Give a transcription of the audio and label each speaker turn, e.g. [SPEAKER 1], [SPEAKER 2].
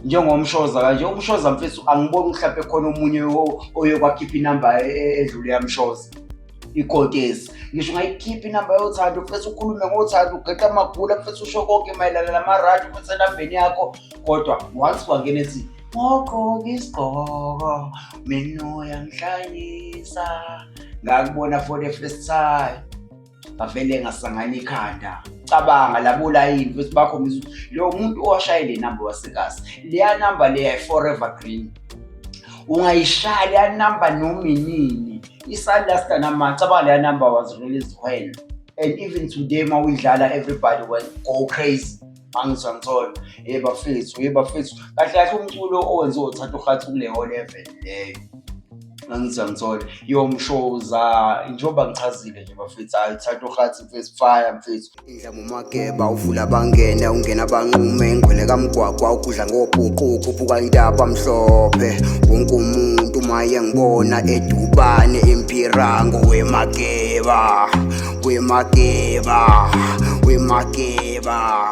[SPEAKER 1] Njengomshoza kanje, umshoza mfethu, angiboni mhlawumbe khona omunye oye kwakhipha inamba edlule yamshoza ikotesi. Ngisho ungayikhipha inamba yothando mfethu, ukhulume ngothando, ugeqa amagula mfethu, usho konke mayelana namarandi mfethu enambeni yakho, kodwa once kwangena ethi ngogqoka isigqoko mina uyangihlanyisa, ngakubona for the first time, ngavele ngasangana ikhanda. Cabanga labo layini futhi bakhombisa ukuthi lo muntu owashaye le namba wasekasi, leya namba leya forever green, ungayishaya leya namba noma inini, isalasta nama. Cabanga leya number was released when, and even today uma uyidlala everybody will go crazy. Angizwa ngithola, ye bafethu, ye bafethu, kahle kahle umculo owenziwe uThatohatsi kuleyo level leyo. Angizwa ngithola yomshoza njengoba ngichazile nje bafethu. Hayi, Thatohatsi mfethu, fire mfethu.
[SPEAKER 2] Indla mumageba uvula bangene, ungena banqume, ingqwele kamgwaqwa ukudla ngobhuqu, ukhuphuka intaba mhlophe. Wonke umuntu uma engibona edubane impirango, wemageba, wemageba, wemageba.